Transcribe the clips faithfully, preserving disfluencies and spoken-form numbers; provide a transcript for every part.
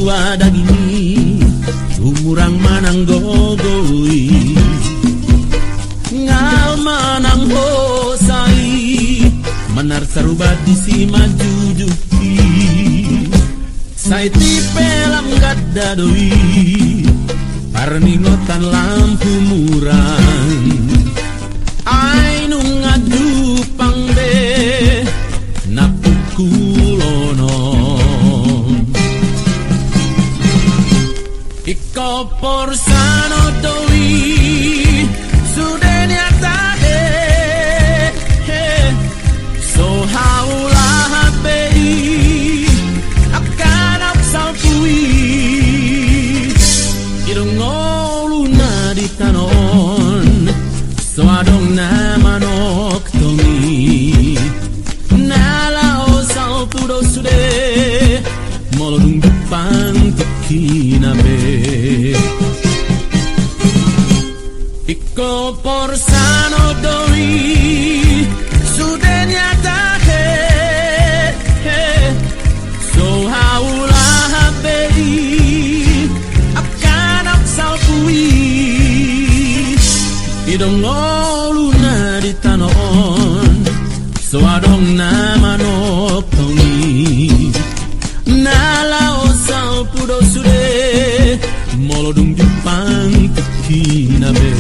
Dua daging i, humurang manang gogo i, ngal manang hosa i, manar sarubat disi manjujuhi. Sai tipe lam gadda do i, parningotan lam humurang. Ai nunga jumpang be na pukul onom. Ingkon porsano do i, sude nian tahe, he. So haulahan be i, angka na salpu i. I do ngoluna di tano on, so adong na manongtong i. Na laho salpu do sude, molo dung jumpang tingkina be. Ingkon porsano do i, sude nian tahe, he. So haulahan be i, angka na salpu i. I do ngoluna di tano on, so adong na manongtong i. Na laho salpu do sude, molo dung jumpang tingkina be.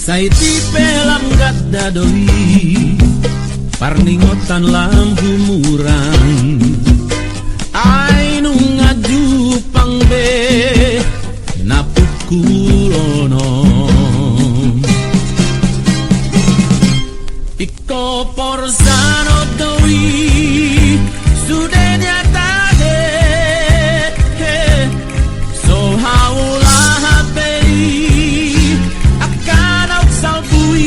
Sai tipe lam gadda do i, parningotan lam humurang. Ai nunga jumpang be na pukul onom. Ingkon porsano do i, sude nian tahe, he. So haulahan be i, angka na salpu i.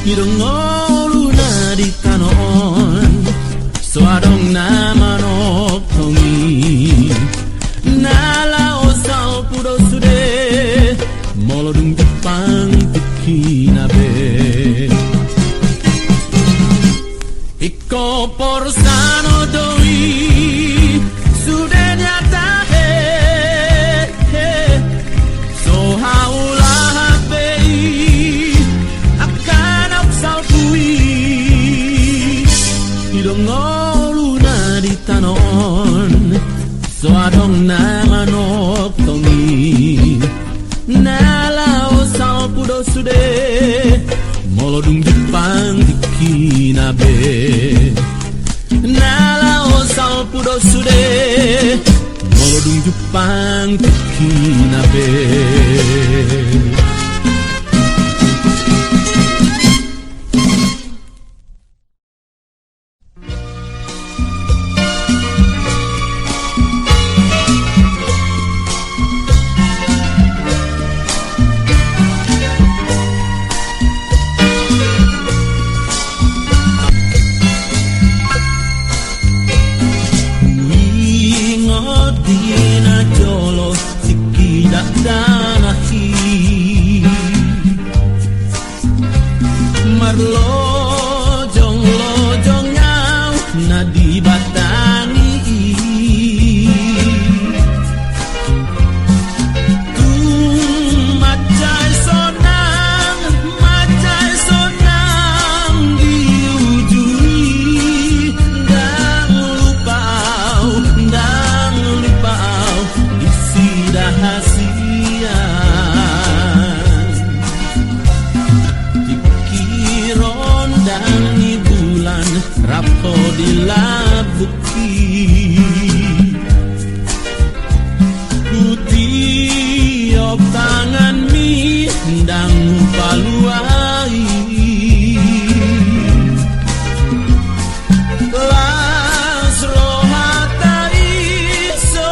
I do ngoluna di tano on, so adong na manongtong i. Na laho salpu do sude, molo dung jumpang tingkina be. Ingkon porsano do i, sude nian tahe, he. So haulahan be i, angka na salpu i. I do ngoluna di tano on, so adong na manongtong i. Na laho salpu do sude, molo dung jumpang tingkina be. Na laho salpu do sude, molo dung jumpang tingkina be. Huingot di na jolo singkidap danahi. Marlojong-lojong ahu na di batang i. Tung mansai sonang, mansai sonang di uju i. Ndang lupa ahu, ndang lupa ahu, disi da hasian. Tingki rondang ni bulan rap ho di lambungki. Las rohanta i, so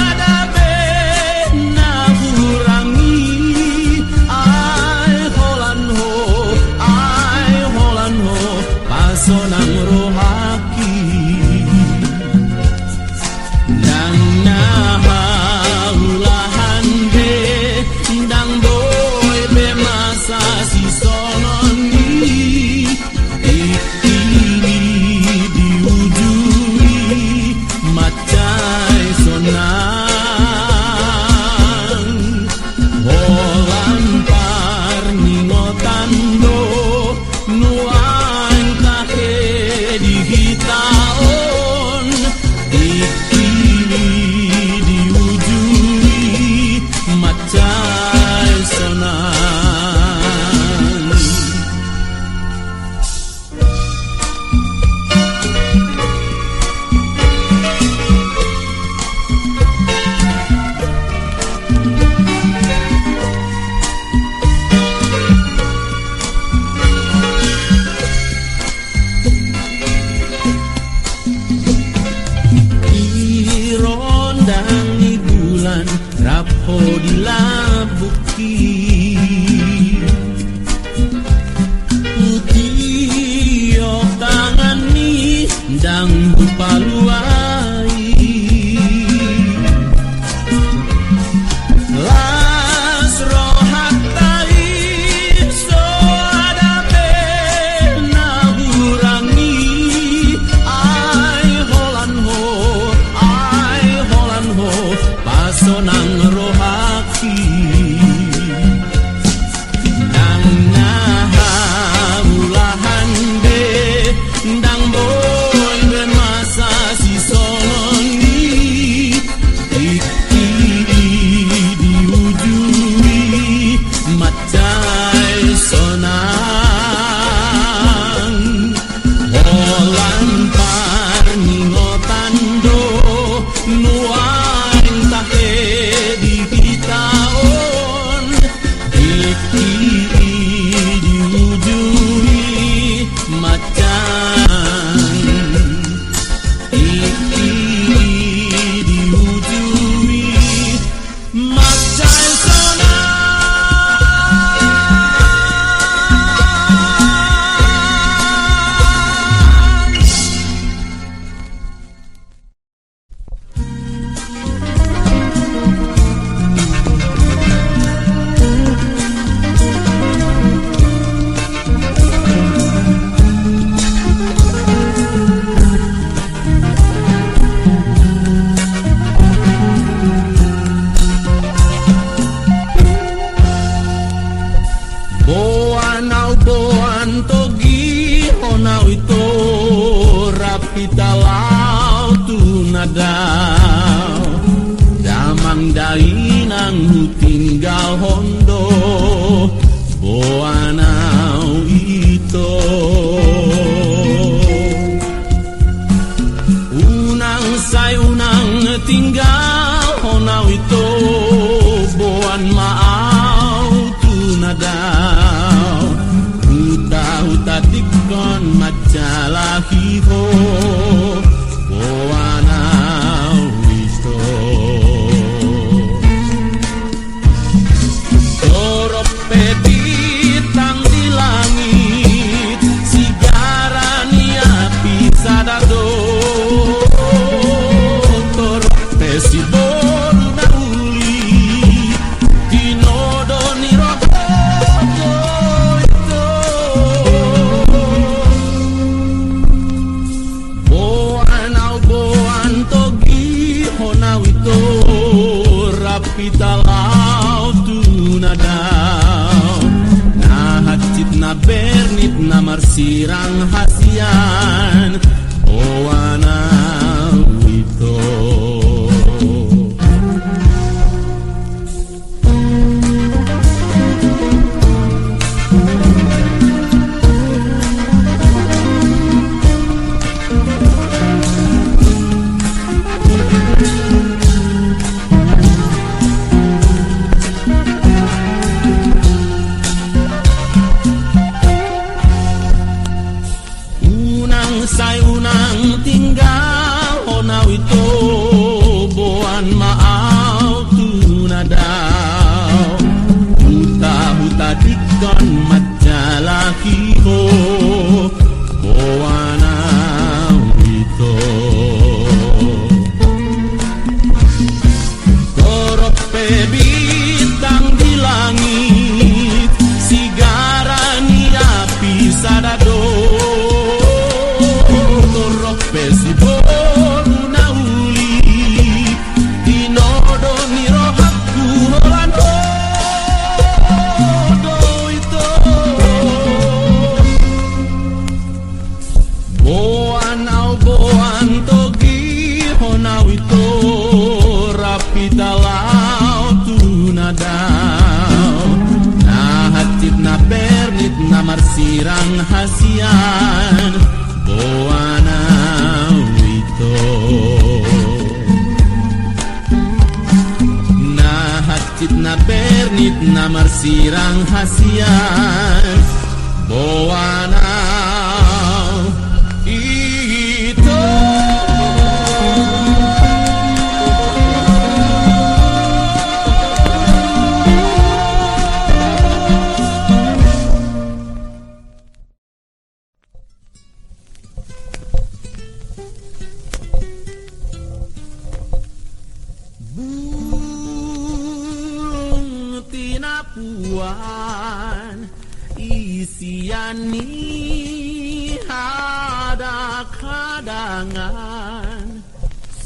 ada be na hurang i. Ai holan ho, ai holan ho, pasonang rohangki. Ndang na haulahan be, ndang boi be masa sisongon i. Tingki i di ujung i, mansai sonang. Holan parningotan do nuaeng tahe di hita on. Tingki i di ujung i, mansai sonang. Di rondang ni bulan rap ho di lambungki. Hutiop tanganmi ndang hupaluai. Las rohanta i, so ada be na hurang i. Ai holan ho, ai holan ho, pasonang rohangki. Ndang na haulahan be, ndang boi be masa sisongon i. Tingki i di ujung i, mansai sonang. Holan parningotan do nuaeng tahe di hita on. Tingki i di ujung i, mansai. Tingki i di ujung i, mansai sonang. Boan au, boan, togihon au ito, rap hita laho tu na dao. Damang dainang hutinggalhon do boan au ito. Unang sai unang tinggalhon au ito, boan ma au tu na dao. Huta-huta tingkon manjalahi ho, boan au ito. Torop pe bintang di langit, sigara ni api sada do. Torop pe siboru na uli, tinodo ni roha do ito. Boan au, boan, togihon au ito, rap hita laho tu na dao. Na hansit na bernit na marsirang hasian, boan au ito. Boan ma au tu na dao, huta-huta dingkon manjalahi ho, boan au ito. Torop pe bintang di langit, sigara ni api sada do, torop pe siboru na uli, tinodo ni rohangku holan ho do ito. Boan au, boan togihon au ito, rap hita laho tu na dao, na hansit na bernit na marsirang hasian, boan au ito. Na hansit na bernit na marsirang hasian, boan au ito. Bulung tinapuan, isian ni hadak-hadangan,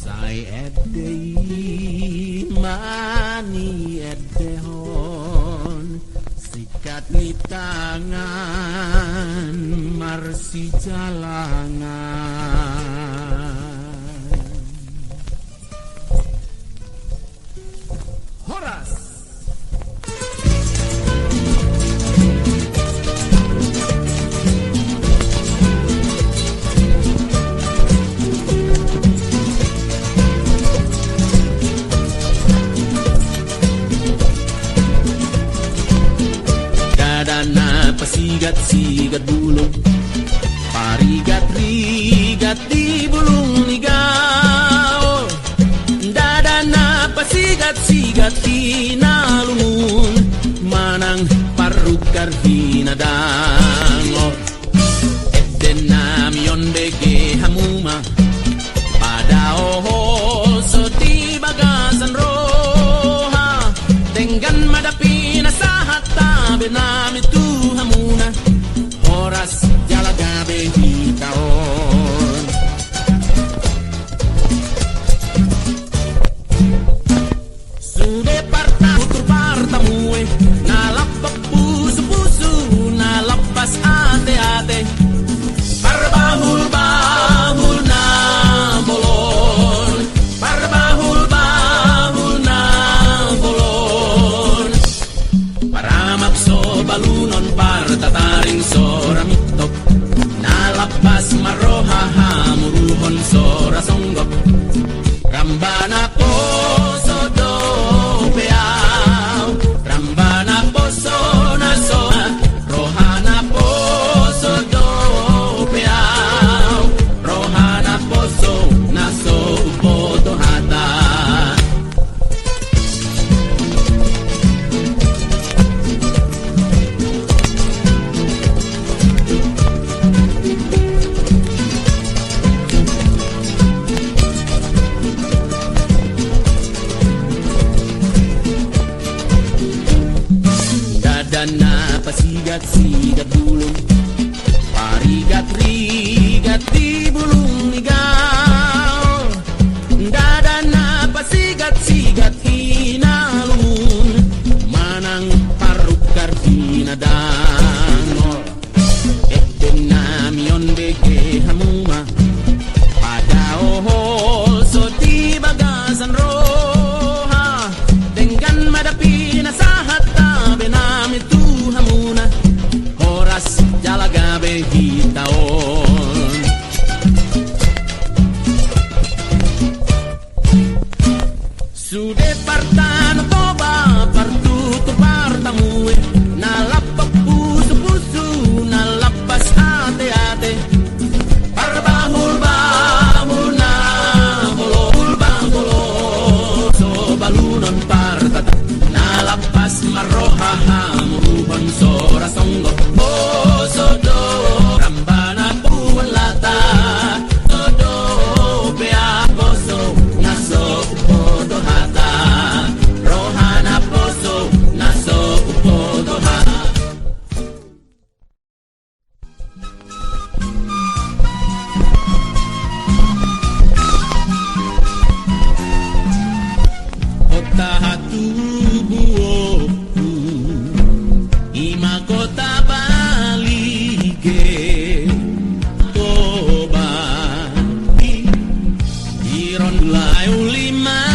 sai ende i ma niendehon, sikat ni tangan marsijalangan. Horas. Ndada na pasigat-sigat bulung, parigat-rigat di bulung ni gaol. Ndada na pasigat-sigat hinalungun, manang parrukar hinadangol. Ende nami on, bege hamu ma padaohon so di bagasan roha, denggan ma dapi na sahat tabe nami tu hamuna, horas jala gabe hita on. Sude partamu, tur partamue, na lambok pusu-pusu, na lambas ate-ate. Parbahul-bahul na bolon, parbahul-bahul na bolon. Paramak so balunon, partataring so ra mintop, na lambas marroha hamuruhon so ra songgop. Ramba na poso dope au, ramba na poso na so, roha na poso dope au, roha na poso na so boto hata. Ndada na pasigat-sigat bulung, parigat-rigat di bulung ni gaol. Ndada na pasigat-sigat hinalungun, manang parrukar hinadangol. Ende nami on, bege hamu ma padaohon so di bagasan roha, denggan ma dapi na sahat tabe nami tu hamuna, horas jala gabe hita on. Su Lae ulima